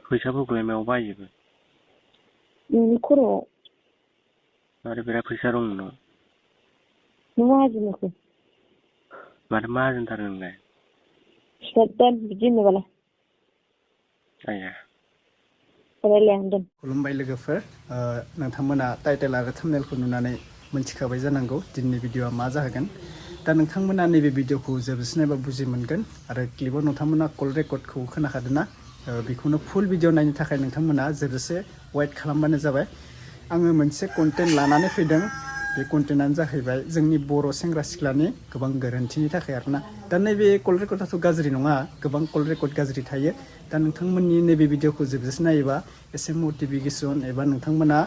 फैसाफोरखौलाय मायाव बाहायोबो? नोंनि खर'आव। माथो बिराद फैसा दं नोंनाव। नों माहाजोनखौ। माथो माहाजोनथार नोंलाय? दोन बिदि होनोबालाय। आया। रायलायानो दोन। खुलुमबाय लोगोफोर, नोंथांमोना टाइटेल आरो थाम्बनेलखौ नुनानै मोनथिखाबाय जानांगौ दिनैनि भिडिअआ मा जागोन। दा नोंथांमोना नैबे भिडिअखौ जोबजासिम नायबा बुजि मोनगोन आरो क्लिपाव नोंथांमोना कल रेकर्डखौ खोनाखादों ना? बेखौनो फुल भिडिअ नायनो थाखाय नोंथांमोना जोबजासे वेट खालामबानो जाबाय। आङो मोनसे कन्टेन्ट लानानै फैदों। बे कन्टेन्टआनो जाहैबाय जोंनि बर' सेंग्रा सिख्लानि गोबां गोरोन्थिनि थाखाय आरोना। दा नैबे कल रेकर्डआथ' गाज्रि नङा, गोबां कल रेकर्ड गाज्रि थायो। दा नोंथांमोननि नैबे भिडिअखौ जोबजासे नायोबा एसे मटिभिकेसन एबा नोंथांमोना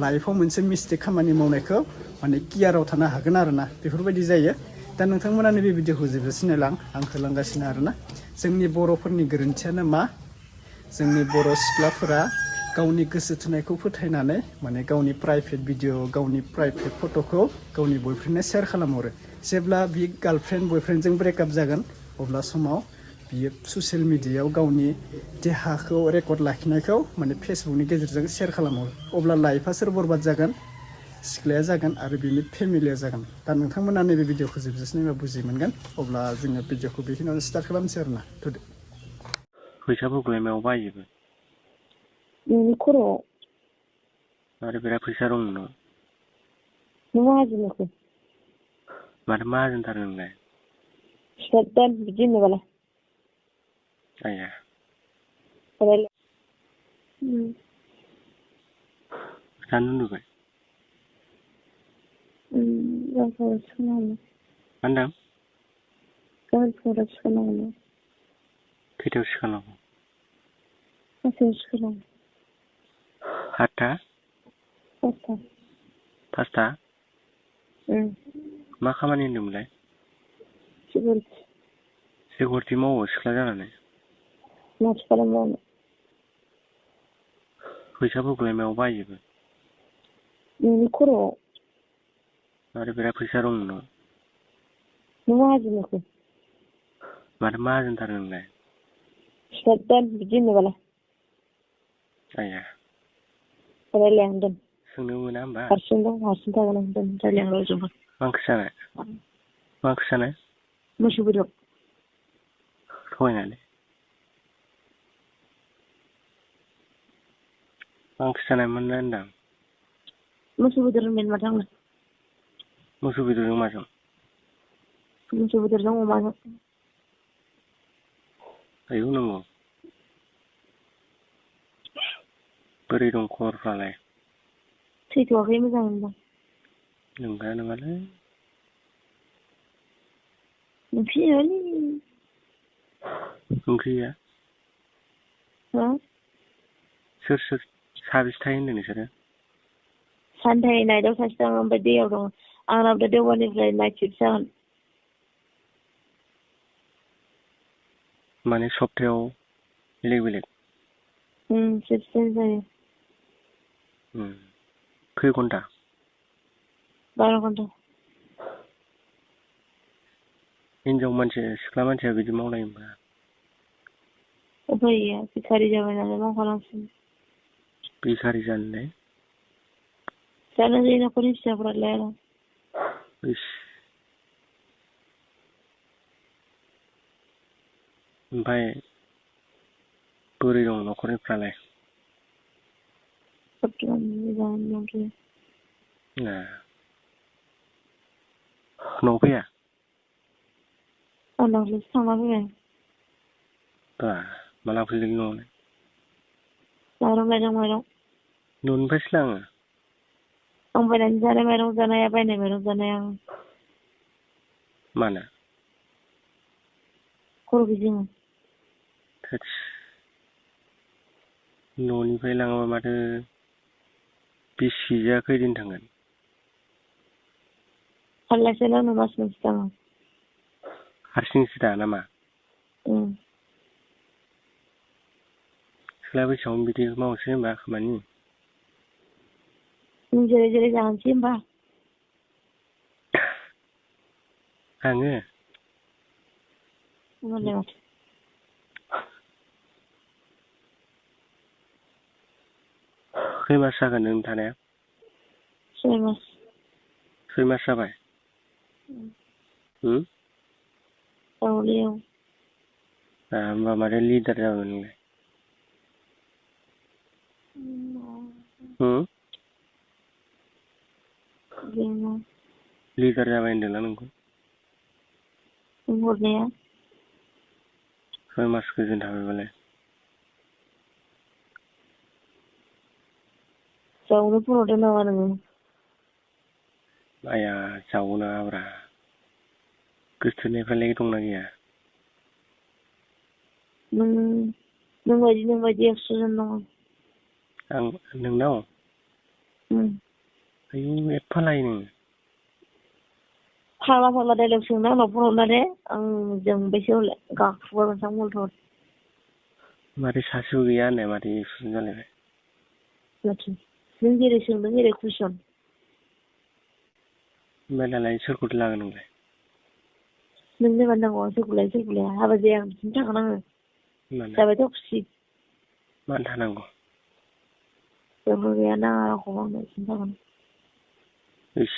लाइफआव मोनसे मिस्टेक खामानि मावनायखौ माने केयाराव थानो हागोन आरोना, बेफोरबायदि जायो। दा नोंथांमोना नैबे भिडिअखौ जोबजासे नायलां, आं होलांगासिनो आरोना। जोंनि बर'फोरनि गोरोन्थियानो मा? जोंनि बर' सिख्लाफोरा गावनि गोसो थोनायखौ फोथायनानै माने गावनि प्राइभेट भिडिअ, गावनि प्राइभेट फट'खौ गावनि बयफ्रेन्डनो शेयार खालामहरो। जेब्ला बि गार्लफ्रेन्ड बयफ्रेन्डजों ब्रेकआप जागोन, अब्ला समाव बियो ससियेल मिडियायाव गावनि देहाखौ रेकर्ड लाखिनायखौ माने फेसबुकनि गेजेरजों शेयार खालामहरो। अब्ला लाइफआ सोर बरबाद जागोन? सिख्लाया जागोन आरो बिनि फेमिलिया जागोन। दा नोंथांमोना नैबे भिडिअखौ जोबजासे नायबा बुजि मोनगोन। अब्ला जोङो भिडिअखौ बेखिनियावनो स्टार्ट खालामसै आरोना। थुदो। फैसाफोरखौलाय मायाव बाहायोबो? नोंनि खर'आव। माथो बिराद फैसा दं नोंनाव। नों माहाजोनखौ। माथो माहाजोनथार नोंलाय? दोन बिदि होनोबालाय। आया। रायलाय। जानो उन्दुबाय? गाबोन सिखारनांगौ। मा होनदों? गाबोन फुङाव सिखारनांगौ। खैथायाव सिखारनांगौ? 5 सिखारनांगौ। 8टा? 5टा। 5टा? मा खामानि होनदोंमोनलाय? सिकिउरिटि। सिकिउरिटि मावो सिख्ला जानानै? माथो खालामबावनो। फैसाफोरखौलाय मायाव बाहायोबो? नोंनि खर'आव। माथो बिराद फैसा दं नोंनाव। नों माहाजोनखौ। माथो माहाजोनथार नोंलाय? दोन बिदि होनोबालाय। आया। रायलायानो दोन। सोंनो मोना होमबा? हारसिं दं, हारसिं थागोन आं। दोन रायलायनो रावजोंबो। मा ओंख्रि जानाय? मा ओंख्रि जानाय? मोसौ बेदर। थगायनानै। मा ओंख्रि जानायमोन होनदां? मोसौ बेदर होनबाय माथो आंलाय। मोसौ बेदरजों माजों? मोसौ बेदरजों अमाजों। आयौ नंगौ। बोरै दं खबरफ्रालाय? थैथ'वाखै, मोजाङैनो दं। नंगौना नङालै? ओंख्रियालै। ओंख्रिया? हा? सोर सोर साबेसे थायो होनदों नोंसोरो? सानथाय नाइटआव सासे दं, ओमफ्राय दैयाव दं। आंनाबो दा देवबारनिफ्राय नाइट शिफ्ट जागोन। माने सप्तायाव बेलेग बेलेग? शिफ्ट चेन्ज जायो। खै घन्टा? 12 घन्टा। हिनजाव मानसि सिख्ला मानसिया बिदि मावलायो होमबा? उफाय गैया, भिखारि जाबाय नालाय मावखानांसिगोन। भिखारि जानोलाय? जानो गैयै न'खरनि फिसाफोरालाय आरो। इस। ओमफ्राय बोरै दं न'खरनिफ्रालाय? बर्थमान मोजाङैनो दंथ'यो। न'आव फैया? आं दाख्लैसो थांना फैबाय। बा मा लांफैदों न'आवलाय? माइरं लायदों, माइरं। न'निफ्रायसो लाङो? आं बायनानै जानाय माइरं जानाया, बायनाय माइरं जानाया आं। मानो? खर' गिदिङो। थोस। न'निफ्राय लाङाबा माथो बिसिगिजा खैदिन थांगोन? फाल्लासेल' होनो मास मोनसे थाङो। हारसिंसो दा नामा? सिख्ला बैसोआवनो बिदि मावसै होनबा खामानि? नों जेरै जेरै जाहोनोसै होनबा? आङो? होनबालाय माथो। खै मास जागोन नों थानाया? 6 मास। 6 मास जाबाय? औ। होमबा माथो लिडार जाबाय नोंलाय? लिडार जाबाय होनदोंना नोंखौ? हरनाया 6 मास गोजोन थाबायबालाय? जावनो फन हरदों नामा नोङो? आया जावो नाङाब्रा। गोसथोनायफ्रालाय दंना गैया? नों बायदि एक्स'जन दङ। आं नोंनाव? आयौ एफा लायो नोङो? फाग्ला डाइलग सोंना आंनाव फन हरना दे आं जोंबायसो हले गाखुबा मोनसां मलथर। माथो सासेबो गैया होननाय माथो एक्स'जन जालायबाय? माथो नों जेरै सोंदों एरै कुइसन। ओमफ्राय दालाय सोरखौथो लागोन नोंलाय? नोंनो मानो नांगौ सोरखौ लाया हाबा जाया आं बिदिनो थागोन आङो। जाबायथ' खुसि। मानो थानांगौ? जेबो गैया नाङा रावखौबो आंनो बिदिनो थागोन। इस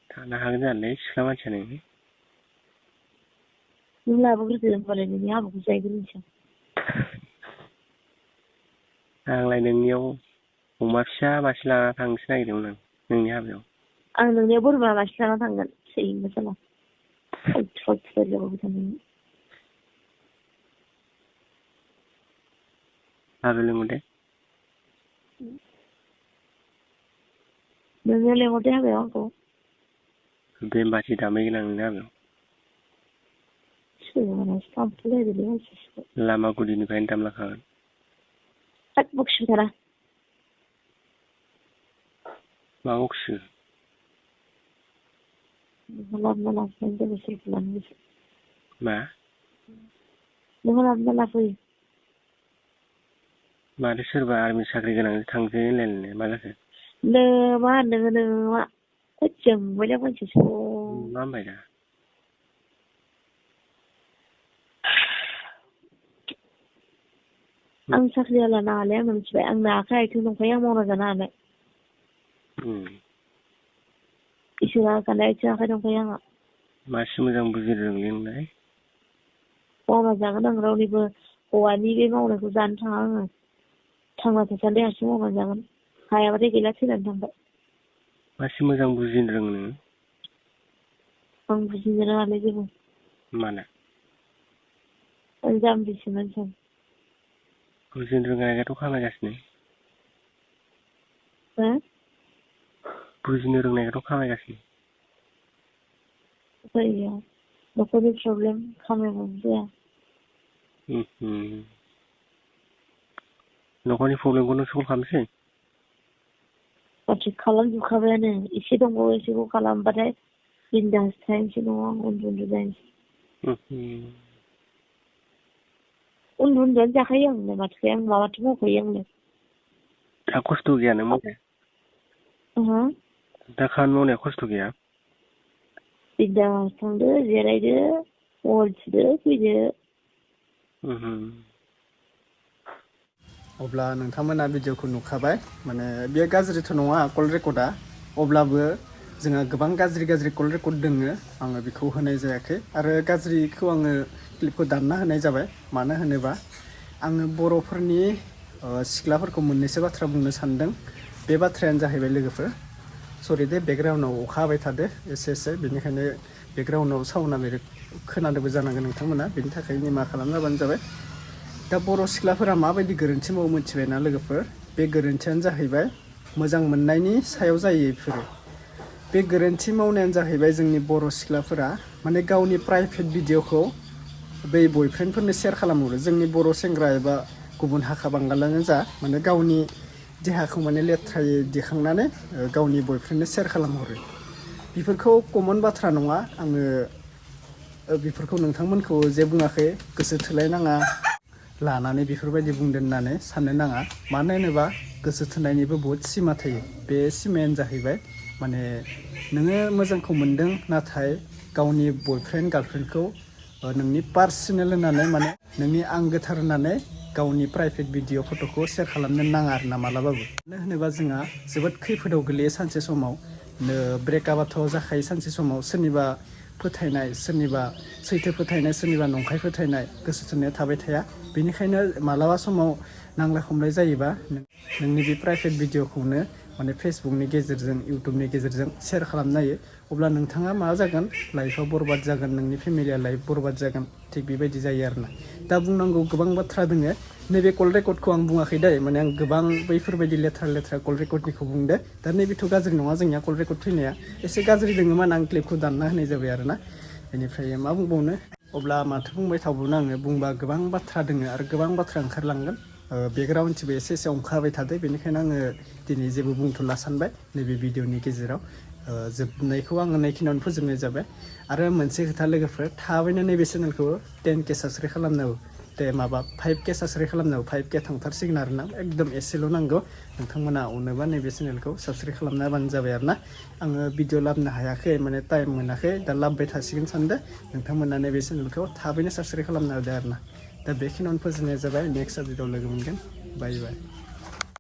थानो हागोन जानोलै सिख्ला मानसिया नोङो। नों लाबोग्रोदो होनबालाय नोंनि हाबाखौ जाहैग्रोनोसै आं। आंलाय नोंनियाव अमा फिसा मासे लाना थांनोसो नागिरदोंमोन आं नोंनि हाबायाव। आं नोंनियाव बोरमा मासे लाना थांगोन सैमा साला। फाल्थु जाबाय थानानै। हाबायाव लिंहर दे। नोङो लेंहरदो हाबायाव आंखौ। बेमबाथि दामहैगोन आं नोंनि हाबायाव। सोरांनासो थांफु लायदोलै मानसिया। लामा गुदिनिफ्रायनो दामलांखागोन। होद बखिबाय थाना। मा बखियो? लाबोना लाफैबानो जाबाय सोरखौ लानो गोसो। मा? नोंहा लाबोना लाफै। माथो सोरबा आर्मि साख्रि गोनांजों थांसै होनलायलायनाय मा जाखो? नोमा नोङो नोमा होद जोंबायलै मानसियासो। मा होनबाय दा? आं साख्रियाला नाङालै आंनो मिथिबाय आंनो आखाइ आथिं दंखायो आं मावना जानो हानाय। इसोरा होखानाय आथिं आखाइ दंखायो आंहा। मासे मोजां बुजिनो रोंलै नोंलाय। मावना जागोन आं रावनिबो हौवानि बे मावनायखौ जानो थाङा आङो। थांना थासान्दि हारसिं मावना जागोन। हायाबाथाय गैला थैनानै थांबाय। मासे मोजां बुजिनो रोङो नोङो। आं बुजिनो रोङालै जेबो। मानो? आं जाम्बिसो मानसिया। बुजिनो रोंनायाथ' खामायगासिनो। हो? बुजिनो रोंनायखौथ' खामायगासिनो। उफाय गैया न'खरनि प्रब्लेम खामायबाबो जाया। न'खरनि प्रब्लेमखौनो सल्भ खालामसै। माथो खालामजोबखाबायानो एसे दंबावो एसेखौ खालामबाथाय बिन्दास थानोसै न'आव आं उन्दु जाहैनोसै। उन्दुआनो जाखायो आंनो माथो आं माथो मावखायो आंनो। दा खस्थ' गैया नों मावनाया? दा खामानि मावनाया खस्थ' गैया? बिन्दास थांदो जिरायदो मबाइल थुदो फैदो। अब्ला नोंथांमोना भिडिअखौ नुखाबाय माने बेयो गाज्रिथ' नङा कल रेकर्डआ अब्लाबो जोंहा गोबां गाज्रि कल रेकर्ड दोङो आङो बेखौ होनाय जायाखै आरो गाज्रिखौ आङो क्लिपखौ दानना होनाय जाबाय मानो होनोबा आङो बर'फोरनि सिख्लाफोरखौ मोननैसो बाथ्रा बुंनो सानदों बे बाथ्रायानो जाहैबाय लोगोफोर सरि दे बेकग्राउन्डआव अखा हाबाय थादो एसे बेनिखायनो बेकग्राउन्डआव साउन्डआ बेलेग खोनादोंबो जानांगोन नोंथांमोना बेनि थाखाय निमाहा खालामजाबानो जाबाय दा बर' सिख्लाफोरा माबायदि गोरोन्थि मावो मिथिबायना लोगोफोर बे गोरोन्थियानो जाहैबाय मोजां मोननायनि सायाव जायो बेफोरो बे गोरोन्थि मावनायानो जाहैबाय जोंनि बर' सिख्लाफोरा माने गावनि प्राइभेट भिडिअखौ बै बयफ्रेन्डफोरनो शेयार खालामहरो जोंनि बर' सेंग्रा एबा गुबुन हाखा बांगालानो जा माने गावनि देहाखौ माने लेथ्रायै दिखांनानै गावनि बयफ्रेन्डनो शेयार खालामहरो बेफोरखौ कमन बाथ्रा नङा आङो बेफोरखौ नोंथांमोनखौ जे बुङाखै गोसो थोलायनाङा लानानै बेफोरबायदि बुंदों होननानै साननो नाङा मानो होनोबा गोसो थोनायनिबो बहुद सिमा थायो बे सिमायानो जाहैबाय माने नोङो मोजांखौ मोनदों नाथाय गावनि बयफ्रेन्ड गार्लफ्रेन्डखौ नोंनि पार्सनेल होननानै माने नोंनि आंगोथार होननानै गावनि प्राइभेट भिडिअ फट'खौ शेयार खालामनो नाङा आरो ना मालाबाबो मानो होनोबा जोंहा जोबोद खैफोदाव गोलैयो सानसे समाव ब्रेकआपआथ' जाखायो सानसे समाव सोरनिबा फोथायनाय सोरनिबा सैथो फोथायनाय सोरनिबा नंखाय फोथायनाय गोसो थोनाया थाबाय थाया बेनिखायनो मालाबा समाव नांलाय खमलाय जायोबा नोंनि बे प्राइभेट भिडिअखौनो माने फेसबुकनि गेजेरजों इउटुबनि गेजेरजों शेयार खालामनो हायो अब्ला नोंथाङा मा जागोन लाइफआव बरबाद जागोन नोंनि फेमिलिया लाइफ बरबाद जागोन थिग बेबायदि जायो आरोना दा बुंनांगौ गोबां बाथ्रा दोङो नैबे कल रेकर्डखौ आं बुङाखै दै माने आं गोबां बैफोरबायदि लेथ्रा कल रेकर्डनिखौ बुंदो दा नैबेथ' गाज्रि नङा जोंनिया कल रेकर्ड फैनाया एसे गाज्रि दोङोमोन आं क्लिपखौ दानना होनाय जाबाय आरोना बेनिफ्राय मा बुंबावनो अब्ला माथो बुंबाय थाबावनो आङो बुंबा गोबां बाथ्रा दोङो आरो गोबां बाथ्रा ओंखारलांगोन बेकग्राउन्डथिबो एसे अखा हाबाय थादो बेनिखायनो आङो दिनै जेबो बुंथ'ला सानबाय नैबे भिडिअनि गेजेराव जोबनायखौ आङो नैखिनियावनो फोजोबनाय जाबाय आरो मोनसे खोथा लोगोफोर थाबैनो नैबे चेनेलखौ 10K साबस्क्राइब खालामनांगौ दे माबा 5K साबस्क्राइब खालामनांगौ 5K थांथारसिगोन आरोना एकदम एसेल' नांगौ नोंथांमोना अनोबा नैबे चेनेलखौ साबस्क्राइब खालामना होबानो जाबाय आरोना आङो भिडिअ लाबोनो हायाखै माने टाइम मोनाखै दा लाबोबाय थासिगोन सानदो नोंथांमोना नैबे चेनेलखौ थाबैनो साबस्क्राइब खालामना होदो आरोना दा बेखिनियावनो फोजोबनाय जाबाय नेक्स्ट आपडेटआव लोगो मोनगोन बाय बाय